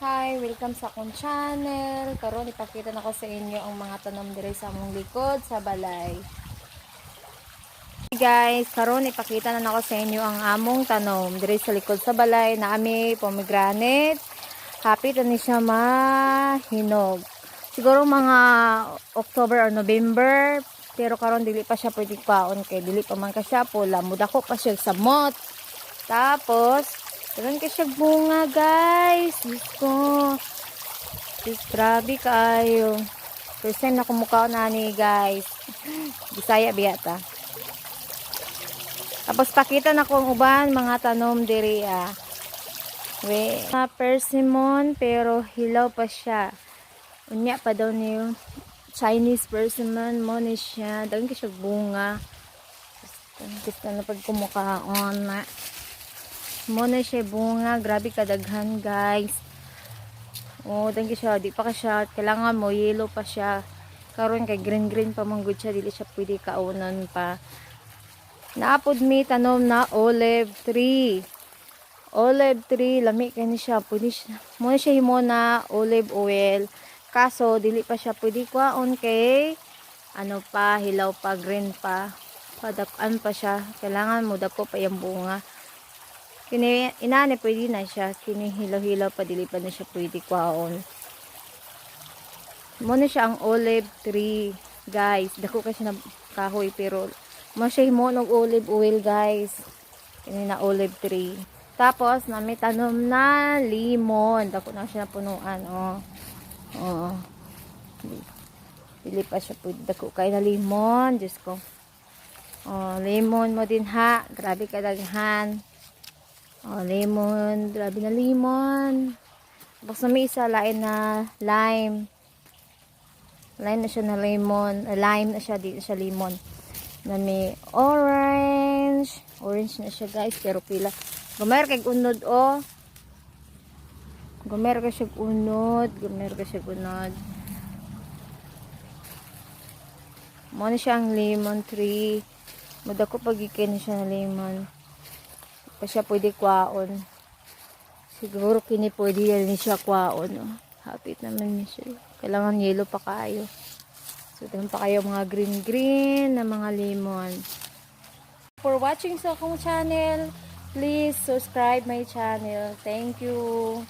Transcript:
Hi, welcome sa akong channel. Karon ipakita nako sa inyo ang mga tanom diri sa among likod sa balay. Hey guys, karon ipakita na nako sa inyo ang among tanom diri sa likod sa balay na ami pomegranate. Happy ta ni siya mahinog. Siguro mga October or November, pero karon dili pa siya pwede kwaon kay dili pa man ka siya pula, mudako pa siya samot. Tapos, meron ka siya bunga, guys. Diyos ko. Diyos, grabe kaayo. First time na kumukaon na ni, guys. Bisaya biya ta. Tapos pakita na ko ang uban mga tanom diri ah. We, persimmon, pero hilaw pa siya. Unya pa daw niyo Chinese persimmon mo ni siya. Daghan kay siya bunga. Gusto na pag kumukaon na. Mo na siya bunga, grabe kadaghan, guys. Oh, daghan siya, di pa ka siya, kailangan mo yellow pa siya. Karon kay green green pa man gud siya, dili siya pwede kaunon pa. Naapod mi tanom na olive tree. Olive tree, lami kay ni siya, pwede siya. Mo na siya himo na olive oil. Kaso dili pa siya pwede kwaon kay ano pa, hilaw pa, green pa. Padak-an pa siya. Kailangan mo dako pa yung bunga. Kini inani pwede na siya. Kini hilaw-hilaw pa, dili pa na siya pwede kwaon. Mo na siya ang olive tree, guys. Dako kasi na kahoy, pero mo siya himo og olive oil, guys. Kini na olive tree. Tapos na may tanom na limon. Dako na siya napunuan, oh. Oh. Dili pa siya pwede, dako kay na limon, Diyos ko. Oh, lemon mo din ha. Grabe kadaghan. Oh, lemon. Grabe na lemon. Tapos na may isa lain na lime. Lime na siya na lemon. Lime na siya, di na siya lemon. Na may orange. Orange na siya, guys, pero pila. Gumer kay unod oh. Gumer kay siya unod. Gumer kay siya unod. Mo na siya ang lemon tree. Madako pagikin siya na lemon. Pa siya pwede kwaon. Siguro kini pwede yan ni siya kwaon. Oh. Hapit naman ni siya. Kailangan yellow pa kayo. So, daghan pa kayo mga green green na mga lemon. For watching sa akong channel, please subscribe my channel. Thank you.